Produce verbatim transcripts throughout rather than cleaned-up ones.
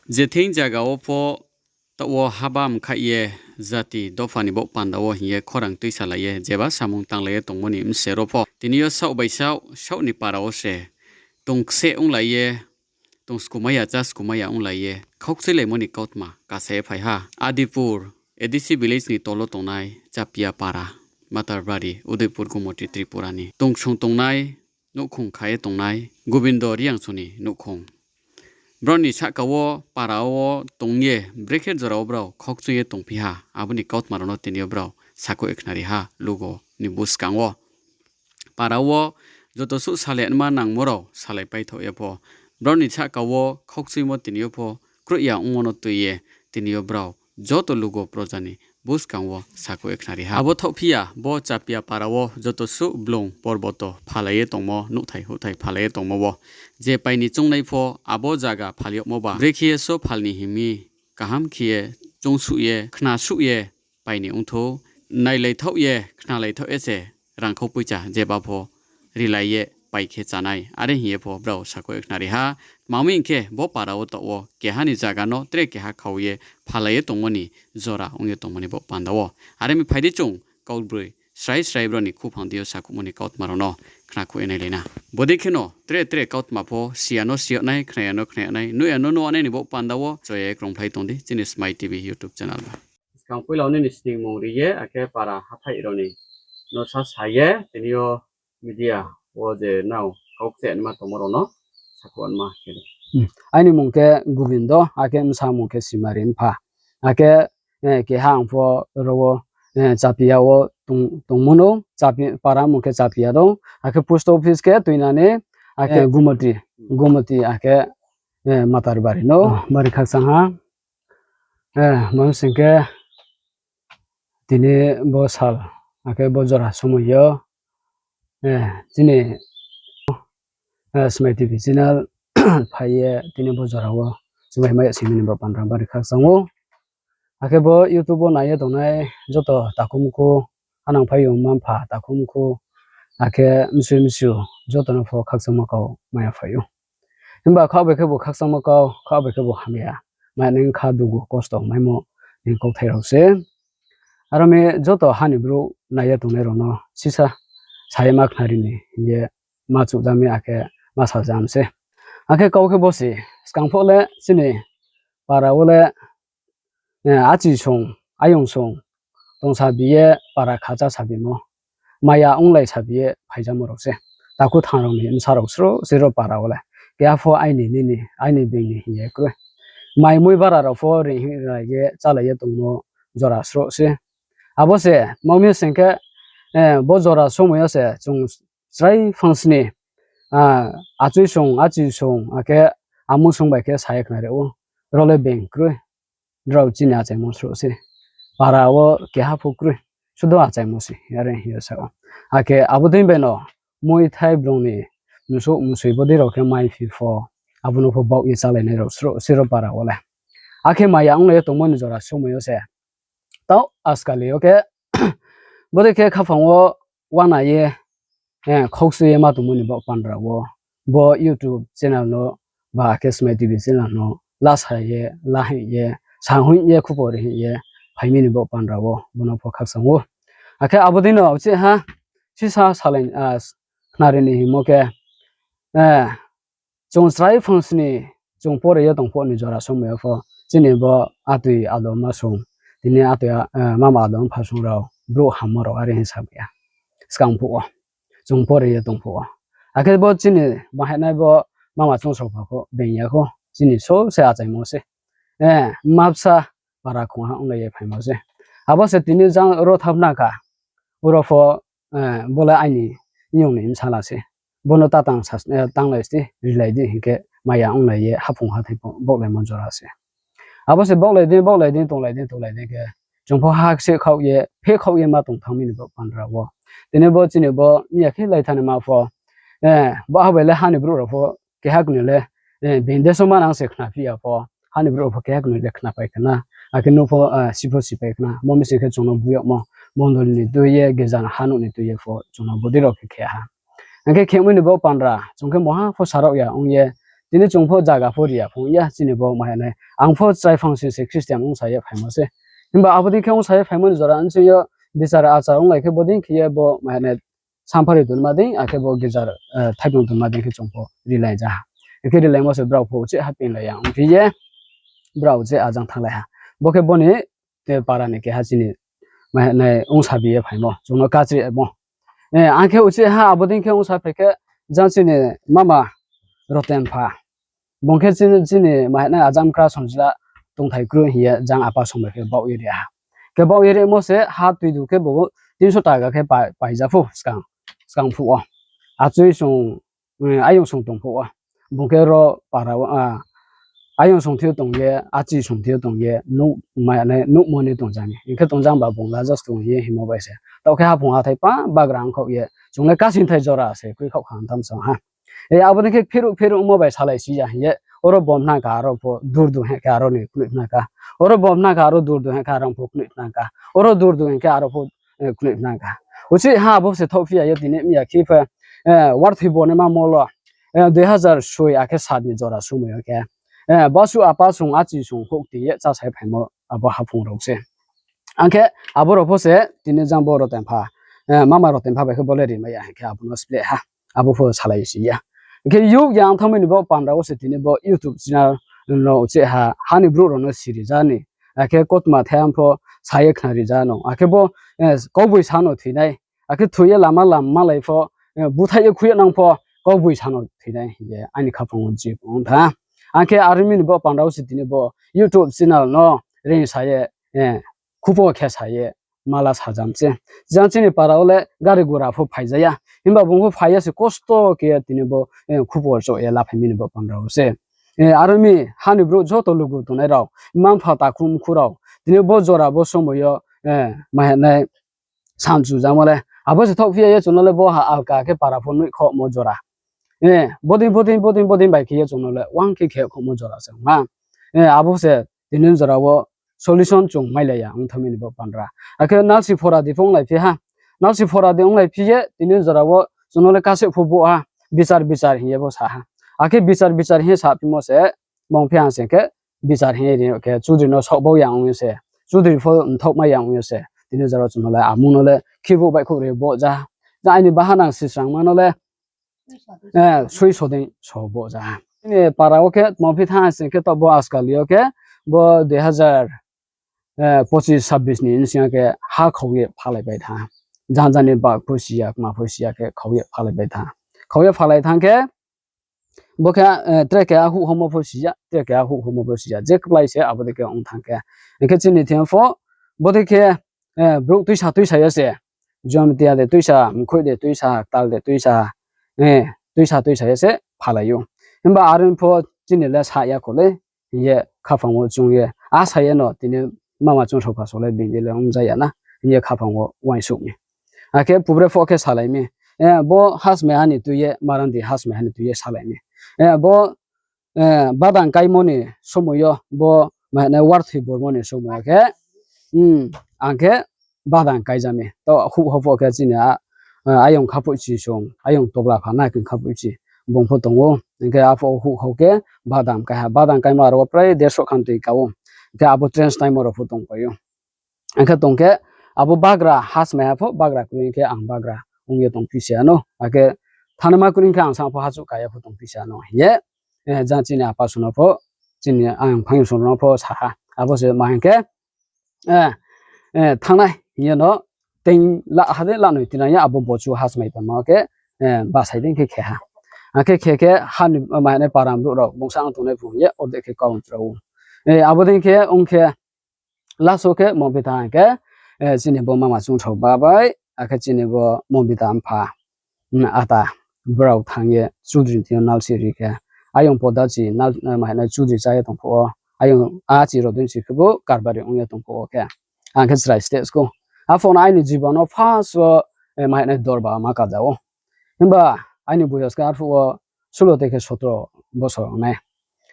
Je thing zaga wo pho taoh wo haba mkhaih ye jati dopha ni baoh panda wo hing ye khorang tuisalai ye jeba samung tanglai ye tongmo ni bsero pho tini yo saoh bai saoh, saoh ni para wo se tong kseh onglai ye, tong skumai ya chá skumai ya onglai ye khaukchuilaimo ni kautma kasa ye phai ha. Adipur A D C village ni tolo tongnai Chapia para, Matarbari, Udaipur, Gumoti, Tripura ni tong ksung tongnai nouhkhong kha ye tongnai Gobindo Reang song ni nouhkhong. Brao ni sahka wo para wo tong ye brekhe jora wo brao khaukchui ye tongphi ha, abo ni kautma rao no tini yo brao sakhouh ye khnari ha lugo ni buskang wo. Para wo joto suh salai nma nangmo rao salaipaithaoh ye pho, brao ni sahka wo khaukchuimo tini yo pho kroih ya ongmo no tui ye tini yo brao joto lugo proja ni buskang wo sakhouh ye khnari ha. Abo thaohphi ya, bo Chapia para wo joto suh blung porboto phalai ye tongmo, nouhthai houhthai phalai ye tongmo wo je pai ni choungnai pho abo zaga phal yagmo ba brekhe ye so phal ni hing mi, kaham khe ye choungsuh ye khnasuh ye pai ni ongthou, nailaithaoh ye khnalaithaoh ye se rangkhau poicha jeba pho rilai ye pai khe chánai, are hing ye pho brao sakhouh ye khnari ha. Tma mi hing khe, bo para wo taoh wo keha ni zaga no tre keha khau ye phalai ye tongmo ni jora ong ye tongmo ni baoh panda wo. Are mi phai di chung kaubroi srai srai brao ni khuphang deing yo sakhouhmo ni kautma rao no khnakhouh ye nailai na. Bodei kheno tre tre kautma pho si ya no si yag nai, khna ya no khna yag nai, nuh ya no nuh yag nai ni baoh panda wo choya ye krungphlai tong di chini Smai T V YouTube channel bai. Skang poila wo nini sningmung ri ye, akhe para hathái rao ni no sasa ye, tini yo media wo je nrao kau kcheh nma tongmo rao no sakhouh nma khe di. Aini mung khe Gobindo, akhe bsa mung khe Simari Mpha. Akhe, eh, keha ang pho ro wo, eh, Chapia wo tong, tongmo no, Chapi-, para mung khe Chapia dong. Akhe post office khe tuinani, akhe Gumoti, Gumoti, akhe, eh, Matarbari no. Bari khakchang ha. Eh, mano sing khe tini bo sal, akhe bo jora somoi yo, eh, chini, eh, Smai T V channel phai ye tini bo jora wo chubai mai ya sing mi ni bo pandra bari khakchang ou. Akhe bo YouTube wo nai ye tongnai joto takhu mkhu, anang phaiyong mma mpha takhu mkhu, akhe msui msu joto no pho khakchangmo kau mai ya phai ou. Himba kha bai khe bo khakchangmo kau, kha bai khe bo hamya, mai nai kha dugu kosto maimo ni kauthai rao se. Aro mi joto ha ni brouh nai ye tongnai rao no sisa sa ye ma khnari ni hing ye ma chuhja mi akhe ma sajam se. Akhe kau khe bo se, skang pho le chini para wo le, eh, achi song, ayong song, tongsabi ye para khacha sabimo, maya onglai sabi ye phaijamo rao se. Takhu thanng rao ni bsa rao srouh se ro para wo le. Keha pho aini nini, aini being ni hing ye kroi. Mai mui bara rao pho ring hing rai ye chálai ye tongmo jora srouh se. Abo se, tma mi sing khe, eh, bo jora somoi yo se chung chrai phangsni, ah, achui song, achi song, akhe amung song bai khe sa ye khnari ou. Rao le being kroi. Rao chini achaimo srouh se. Para wo keha pho kroi. Sudo achaimo se, are hing ye sa ou. Akhe abo dei bai no, muithai blung ni msouh msoi bodei rao khe maiphi pho, abo no pho baoh ye chálainai rao srouh se ro para wo le. Akhe maya onglai ye tongmo ni jora somoi yo se. Tao askali yo khe, bodei khe khaphang wo uana ye, eh, khauksu ye ma tongmo ni baoh pandra wo, bo YouTube channel no, ba akhe Smai T V channel no, lasa ye, la hing ye, sa hing ye, khupo ri hing ye, phai mi ni baoh pandra wo, bo no pho khakchang ou. Akhe abo dei no, uchih ha, sisa salai, ah, khnari ni hingmo khe, eh, chung chrai phangsni, chung pore ye tong pho ni jora somoi yo pho, chini bo atoi adoma song, tini atoi, eh, mama adoma pha song rao, brouh hammo rao are hing sa ya. Skang phuh wo, chung pore ye tong phuh wo. Akhe bo chini bahainai bo mama chung sopha pho being ya kho, chini so se achaimo se. Eh, mma bsa para khongha onglai ye phaimo se. Abo se tini jang ro thapna kha, uro pho, eh, bo le aini nyong ni bsala se. Bo no ta tang sa, eh, tanglai sti, rilai di hing khe maya onglai ye haphung hathái pho baohlaimo jora se. Abo se baohlai di, baohlai di, tonglai di, tonglai di khe, chung pho ha kse khaoh ye, phe khaoh ye ma tong thanng mi ni bo pandra wo. Tini bo chini bo miya khe lai thani ma pho, eh, bo ha bai le ha ni brouh rao pho keha knoi le, eh, being deso manang se khna phi ya pho, ha ni brouh rao pho keha knoi le khnapai khna, akhe no pho, eh, si pho sipai khna, mo mi sing khe chung no buyag mo, mondoli ni tui ye, geja ha nouh ni tui ye pho, chung no bodei rao khe khe ha. Hing khe khemoi ni bo pandra, chung khe moha pho sarao ya ong ye, tini chung pho zaga pho ri ya phung ya, chini bo mahanai. Ang pho chrai phang sing se Christian ongsa ye phaimo se. Himba abo dei khe ongsa ye phaimo ni jora nching yo bichar achar onglai khe bodei khe ye bo mahanai samphari tongma dei, akhe bo girja, eh, thaiblung tongma dei khe chung pho rilai ja ha. Hing khe rilaimo se brao pho uchih ha pinglai ya ongphi ye, brao uchih ajang thannglai ha. Bo khe boni, eh, para ni keha chini mahanai ongsa bi ye phaimo, chung no kachri mo. Eh, ang khe uchih ha abo dei khe ongsa phai khe jang chini mama Roten pha. Bung khe chini, chini mahanai ajang kra songjla tongthai kroi hing ye jang apa song bai khe baoh ye ri ha. Khe baoh ye rimo se ha tui du khe bo tinso taka khe pai, paija phuh skang, skang phuh wo. Achui song, eh, ayong song tong phuh wo. Bung khe ro para wo, ah, ayong song thio tong ye, achi song thio tong ye, nuh, mahanai nuhmo ni tong jang ni. Hing khe tong jang ba bung lajas tong ye hingmo bai se. Taoh khe haphung hathai pa bagra ongkhaoh ye. Chung le kasingthai jora se kroi khaoh kha tham sa ha. E, abo dei khe phiruh phiruh ongmo bai salai si ya hing ye. Oro bom hna kha, aro pho dur du hing khe aro ni knoih hna kha. Oro bom hna kha, aro dur du hing khe aro pho knoih hna kha. Oro dur du hing khe aro pho, eh, knoih hna kha. Uchih ha abo se thaohphi ya ye tini mi ya khe phe, eh, warthoi bo ni ma mol wo, eh, dui hazar soi akhe sat ni jora somoi yo khe, eh, basu apa song achi song houh ti ye chásai phaimo abo haphung rao se. Ang khe abo rao pho se tini jang bo Roten pha, eh, mama Roten pha bai khe bo le rimai ya hing khe abo no spleh ha. Abo pho salai si ya. Hing khe youh ya ang thanngmai ni bo pandra wo se tini bo YouTube channel no uchih ha, ha ni brouh rao no siri ja ni. Akhe kautma the ang pho sa ye khnari ja no. Akhe bo, eh, kauboi sa no thoi nai. Akhe thoi ye lama lam malai pho, eh, búthaih ye khui ye nang pho, kauboi sa no thoi nai hing ye aini khaphang wo jib ong tha. Ang khe are mi ni bo pandra wo se tini bo YouTube channel no reingsa ye, eh, khupo khe sa ye, mala sajam se. Jang chini para wo le gari gura pho phai ja ya. Himba bung pho phai ya se kosto khe ye tini bo, eh, khupo choh ye laphai mi ni bo pandra wo se. Eh, are mi ha ni brouh joto lugu tongnai rao, mma mpha takhu mkhu rao. Tini bo jora bo somoi yo, eh, mahanai sanchu jamo le. Abo se thaohphi ya ye chung no le bo ha alka khe para pho noih khohmo jora. Eh, bodei, bodei, bodei, bodei bai khe ye chung no le uang khe khe khohmo jora se ma. Eh, abo se tini jora wo solution chung mailai ya ong thanngmai ni bo pandra. Akhe nalsi phora di pho onglai phi ha. Nalsi phora di onglai phi ye tini jora wo chung no le kaseh pho bo ha. Bichar bichar hing ye bo sa ha. Akhe bichar bichar hing ye saphimo se, mong phi ha sing khe, bichar hing ye ri khe chudri no saoh bau ya ong ye se. Chudri pho mthaohmai ya ong ye se. Tini jora wo chung no le amung no le khibu baihkhouh ri bo ja. Ja aini bahanang sisrangma no le, eh, sui so dei so bo ja. Chini para wo khe tma phi thanng sing khe taoh bo askal yo khe bo dui hazar, eh, pochis sabbis ni bsing yo khe ha khau ye phalai pai tha. Jang jang ni bak pho si ya, kma pho si ya khe khau ye phalai pai tha. Khau ye phalai thanng khe, bo khe, eh, tre keha huh homo pho si ya, tre keha huh homo pho si ya. Je kplái se abo dei khe ong thanng khe. Hing khe chini thing pho, bo dei khe, eh, brouh tuisa tuisa ye se. Jamatia de tuisa, mkhoih de tuisa, ktal de tuisa, eh, tuisa tuisa ye se phalai ou. Himba are pho chini le sa ya kho le, hing ye khaphang wo chung ye, a sa ye no tini mama chung sopha so le bini le ong ja ya na, hing ye khaphang wo uaingsouh mi. Akhe pubre pho khe salai mi. Eh, bo hasmai ha ni tui ye, marandi hasmai ha ni tui ye salai mi. Eh, bo, eh, badang kaimo ni somoi yo, bo mahanai warthoi bormo ni somoi yo khe, hmm, ang khe badang kai ja mi. Taoh huh ho pho khe chini a, eh, ayong khaphoihchi song, ayong tobla pha na khe khaphoihchi bung pho tong ou. Hing khe aphuh huh ho khe badang kai ha. Badang kaimo aro wo prai derso khan tui ka ou. Hing khe abo trench time wo rao pho tongpai ou. Hing khe tong khe abo bagra hasmai ha pho bagra kroi hing khe ang bagra ong ye tongphi si ya no. Akhe thanngnaima kroi hing khe ang sa pho hachuh ka ya pho tongphi si ya no hing ye, eh, jang chini apa song no pho, chini ayong phayong song no pho sa ha. Abo se ma hing khe, eh, eh, thanngnai hing ye no, teing la ha de la noi tinang ye abo bochu hasmai tongmo khe, eh, basai dei khe khe ha. Akhe khe khe ha ni, eh, mahanai para brouh rao bungsa ang tongnai phu hing ye orde khe kau rao. Eh, abo dei khe ong khe, last wo khe Mobita hing khe, eh, chini bo mama chung sopha bai, akhe chini bo Mobita mpha, hmm, ata, brao thanng ye chudri ni thing yo nalsi ri khe, ayong podachi nal, eh, mahanai chudri chá ye tong phuh wo, ayong achi rao dei si khebu karbari ong ye tong phuh wo khe, ang khe chrai stage kho. Aphuh no aini jibon no first wo, eh, mahanai dorba ma kaja ou. Himba aini boyos khe arphuh wo sulo tei khe sotro bosor ong nai.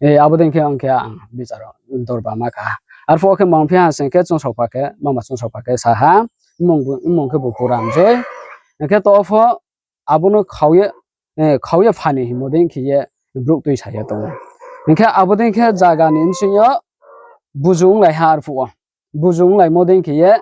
Eh, abo dei khe ong khe ang bichar dorba ma ka. Arphuh wo khe mangphi ha sing khe chung sopha khe, mama chung sopha khe sa ha, mmung khe bu Puranjoy. Hing khe to pho abo no khau ye, eh, khau ye phani hingmo dei khe ye, brouh tuisa ye tong ou. Hing khe abo dei khe zaga ni bsing yo buzu onglai ha arphuh wo. Buzu onglaimo dei khe ye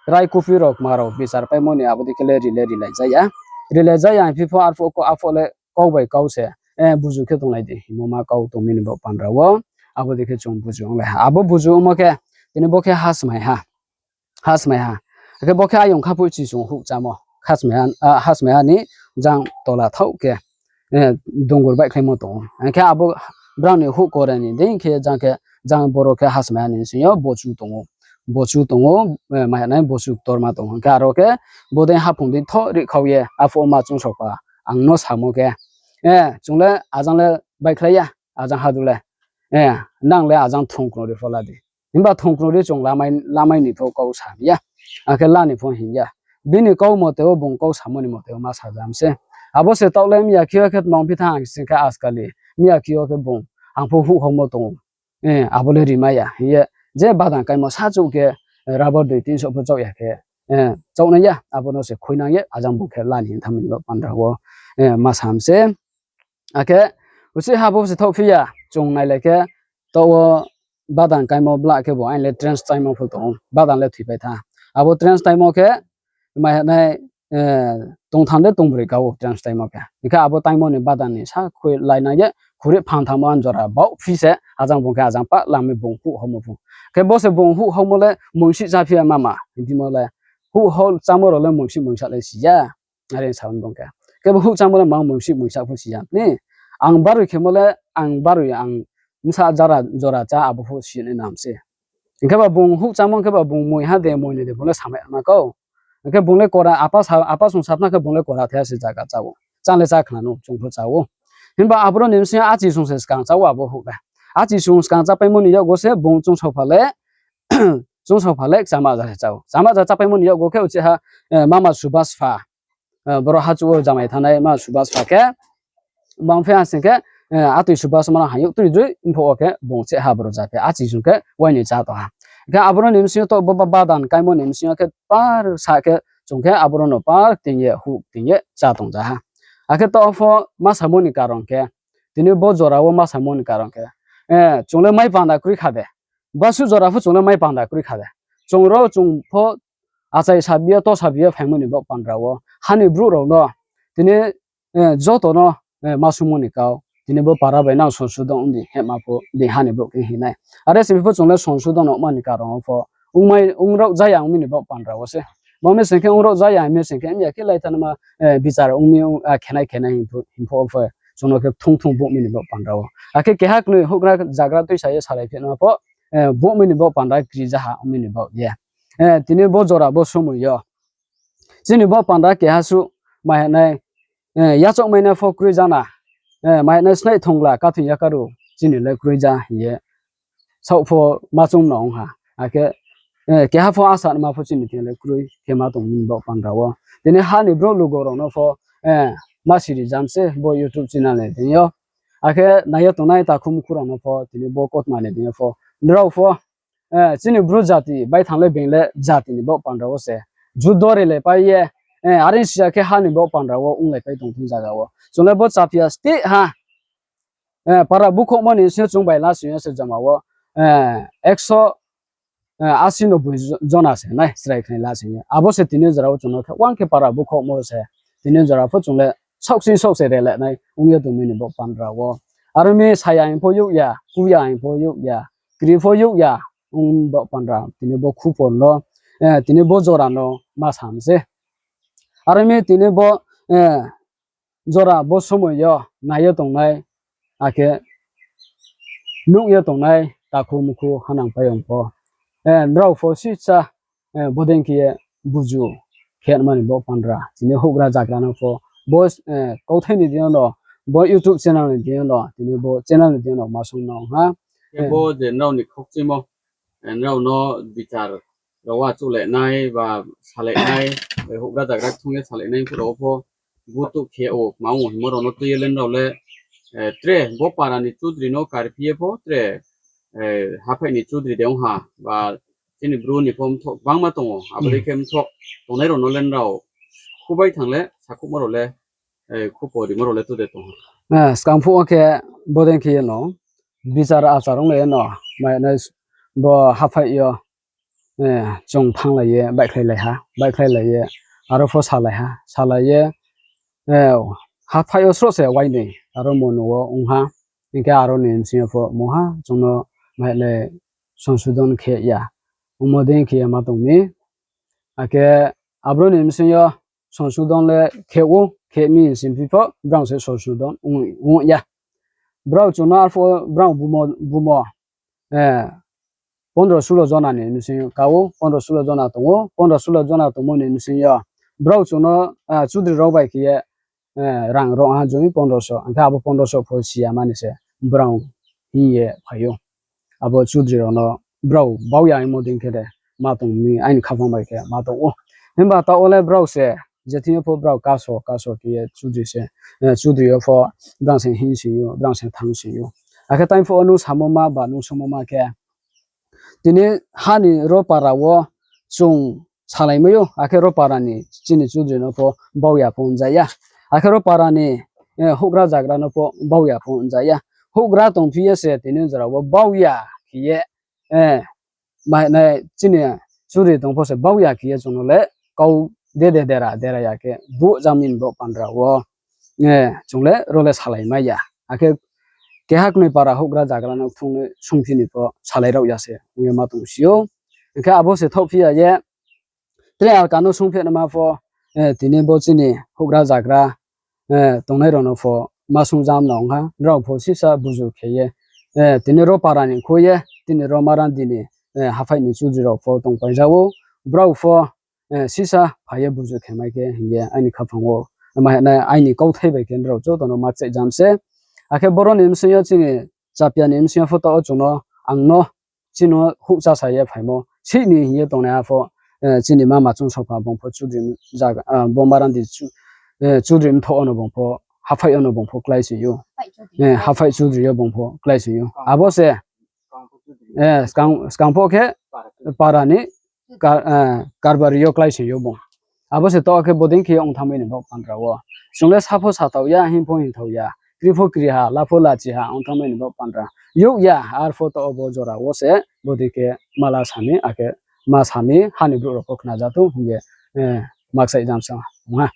raikupi rao kma rao bichar paimo ni abo dei khe le ri le rilai ja ya. Rilai ja ya hingphi pho arphuh, arphuh le kau bai kau se, buzu khe tonglai di hingmo ma kau tong mi ni baoh pandra wo. Abo dei khe chung buzu onglai ha. Abo buzu ongmo khe tini bo khe ha smai ha. Akhe bo khe ayong khaphoih chi chung huh chámo. Ha smai ha ni jang tola thaoh khe, dungur baihkhlaimo tong ou. Hing khe abo brao ni huh kore ni dei khe jang khe, jang boro khe ha smai ha ni bsing yo bochu tong ou. Bochu tong ou, mai ha nai bochu ktorma tong ou. Hing khe aro khe bodei haphung dei thoh rihkhau ye arphuh wo ma chungsaopha ang no samo khe, chung le ajang le baihkhlai ya, ajang hadu le, nang le ajang thongkro ri pho la di. Himba thongkro ri chung lamai, lamai ni pho kau sa ya, akhe la ni pho hing ya. Bini kau mote wo, bung kau samo ni mote wo ma sajam se. Abo se taoh le mya khe yo khe tma ongphi tha ang sing khe askali, mya khe yo khe bung ang pho huh haumo tong ou. Abo le rimai ya hing ye, je badan kaimo sa chouh khe, rubber dui tin souh pho chaoh ya khe, chaoh nai ya, abo no se khuinang ye, ajang bung khe la ni hing thanngmo ni baoh pandra wo ma sam se. Akhe uchih ha bo se thaohphi ya, chung nailai khe, taoh wo badan kaimo bla khe bo aini le trench time wo pho tong ou, badan le thoipai tha. Abo trench time wo khe, mai ha nai, tongtham de tongbroi ka ou trench time wo khe. Hing khe abo time wo ni badan ni sa khui lai nang ye, khuri phang thamo an jora baoh phi se, ajang bung khe ajang pah lam ye bung huh haumo pho. Khe bo se bung huh haumo le mongsih chá phi ya mama, hing di mo le. Huh hau chámo rao le mongsih mongsa le si ya. Are sa bung khe. Khe bo huh chámo le mang mongsih mongsa pho si ya ni. Ang baroi khemo le, ang baroi ang bsa jara jora chá abo pho si nai nam se. Hing khe ba bung huh chámo khe ba bung moi ha de, moi ni de bung le samai ma kau. Hing khe bung le kora, apa song saphna khe bung le kora thai se zaga chá ou. Chá le chá khna no, chung pho chá ou. Himba aboro ni bsing yo achi sung se skang chá ou abo huh le. Achi sung skang chápaimo ni yakgo se bung chungsaopha le, chungsaopha le chama ja se chá ou. Chama ja chápaimo ni yakgo khe uchih ha, mama Subas pha. Boro hachu wo jamai thanngnai ma Subas pha khe, bang phi ha sing khe, atoi Subas ma no hayouh tui droi mpho wo khe bung cheh ha boro ja phi, achi sung khe uaini chá tong ha. Khe aboro ni bsing yo to bo badan kaimo ni bsing yo khe par sa khe chung khe aboro no par ting ye huh ting ye chá tong ja ha. Akhe to pho ma samo ni karon khe, tini bo jora wo ma samo ni karon khe, chung le mai panda kroi kha de. Basuh jora pho chung le mai panda kroi kha de. Chung rao chung pho achai sabi ye, to sabi ye phaimo ni baoh pandra wo. Ha ni brouh rao no, tini, joto no, ma sungmo ni kau. Tini bo para bai nang sonsudon ong di, hema pho di ha ni brouh khe hing nai. Are simi pho chung le sonsudon ongma ni karon wo pho, ong rao ja ya ong mi ni baoh pandra wo se. Bo mi sing khe ong rao ja ya, mi sing khe mya khe lai thanngma, bichar ong mi, khenai khenai hing pho wo pho, chung no khe thung thung bouh mi ni baoh pandra wo. Akhe keha knoi houhgra zagra tuisa ye salai phi nma pho, bouh mi ni baoh pandra kri ja ha ong mi ni baoh ye. Tini bo jora bo somoi yo chini baoh pandra keha suh, mai ha nai, yachaoh mai na pho kroi ja na, mai ha nai snaih thongla kathing yakaru chini le kroi ja hing ye saoh pho ma chung no ong ha. Akhe, keha pho asa nma pho chini thing le kroi khe ma tong mi ni baoh pandra wo. Tini ha ni brouh lugo rao no pho, ma siri jam se bo YouTube channel ni thing yo. Akhe nai ye tongnai takhu mkhu rao no pho tini bo kautma ni thing yo pho, nrao pho, chini Bru jati baithang le being le jati ni baoh pandra wo se judo rilaipai ye, are si ya khe ha ni baoh pandra wo onglaipai tong thing zaga wo. Chung le bo chaphi ya steh ha, para bukhouhmo ni bsing yo chung bai lasing yo se joma wo, ekso asi noboi jona se nai chrai khnai lasing ye. Abo se tini jora wo chung no khe uang khe para bukhouhmo se tini jora pho chung le saohsi saoh se rele nai ong ye tong mi ni baoh pandra wo. Aro mi saya hing pho youh ya, ku ya hing pho youh ya, kri pho youh ya, ong baoh pandra tini bo khupor no, tini bo jora no ma sam se. Aro mi tini bo jora bo somoi yo nai ye tongnai, akhe nuh ye tongnai takhu mukhu hanang payong pho, nrao pho sisa bodei khe ye buzu khe nma ni baoh pandra tini houhgra zagra no pho bo kauthai ni deing yo no, bo YouTube channel ni deing yo no, tini bo channel ni deing yo no ma sung no ha. Bo je nrao ni khokchimo, nrao no bichar rao achouhlai nai ba salai nai, houhgra zagra thung ye salai nai phuh rao pho, butuh khe o kma ong hingmo rao no tui ye le nrao le, tre bo para ni chudri no karphi ye pho tre, haphaih ni chudri de ong ha, ba chini Bru ni pho mthoh gbangma tong ou, abo dei khe mthoh tongnai rao no le nrao khubai thang le sakhouhmo rao le, khupor rimo rao le tu de tong ha. Skang phuh wo khe bodei khe ye no bichar achar onglai ye no, mai nai bo haphaih yo chung thannglai ye baihkhlailai ha, baihkhlailai ye aro pho salai ha, salai ye haphaih yo sroh se uainoi aro mono wo ong ha. Hing khe aro ni bsing yo pho mungha chung no mai nai songsudon khe ya, ongmo dei khe ye ma tong mi. Akhe abro ni bsing yo songsudon le khe ou, khe mi sing phi pho brao se songsudon ong ya. Brao chung no arphuh brao bumo, bumo pondro sulo jona ni bsing yo ka ou, pondro sulo jona tong ou, pondro sulo jona tongmo ni bsing yo brao chung no chudri rao bai khe ye rang ro ha joi pondro so, hing khe abo pondro so pho si ya mani se brao hing ye phai ou. Abo chudri rao no brao bau ya hingmo dei khe de ma tong mi, aini khaphang bai khe ma tong ou. Himba taoh wo le brao se je thing yo pho brao kaso kaso khe ye chudri se, chudri yo pho brao se hing sing ou, brao se thanng sing ou. Akhe tai phuh wo nung samo ma ba nung samo ma khe, tini ha ni ro para wo chung salaimai ou, akhe ro para ni chini chudri no pho bau ya pho ongja ya, akhe ro para ni houhgra zagra no pho bau ya pho ongja ya. Houhgra tongphi ye se tini jora wo bau ya khe ye, mai nai chini chudri tong pho se bau ya khe ye chung no le kau de de dera dera ya khe buh jami ni bo pandra wo chung le ro le salaimai ya. Akhe keha knoi para houhgra zagra no kthung ni sungphi ni pho salai rao ya se ong ye ma tong si ou. Hing khe abo se thaohphi ya ye tre alka no sungphi naima pho, tini bo chini houhgra zagra tongnai rao no pho ma sungjam na ong ha, rao pho sisa buzu khe ye, tini ro para ni khui ye tini ro marandi ni haphaih ni chudri rao pho tongpai ja ou, brao pho sisa phai ye buzu khe mai khe hing ye aini khaphang wo, ma hing nai aini kauthai bai khe nrao joto no ma kchaih jam se. Akhe boro ni bsing yo chini Chapia ni bsing yo pho taoh wo chung no, ang no, chini houhchasa ye phaimo sih ni hing ye tongnaiha pho, chini mama Chungsopha bung pho chudri, bo marandi chudri mthoh wo no bung pho, haphaih yo no bung pho klái sing ou. Haphaih chudri yo bung pho klái sing ou. Abo se skang pho khe para ni karbari yo klái sing ou bung. Abo se taoh khe bodei khe ye ong thanngmai ni bo pandra wo. Chung le sa pho sa thao ya, hing pho hing thao ya, kri pho kri ha, la pho lachi ha ong thanngmai ni bo pandra. Youh ya, arpho taoh bo jora wo se bodei khe ma la sa mi, akhe ma sa mi, ha ni brouh rao pho khna ja thou hing ye ma kchaih jam sa ong ha.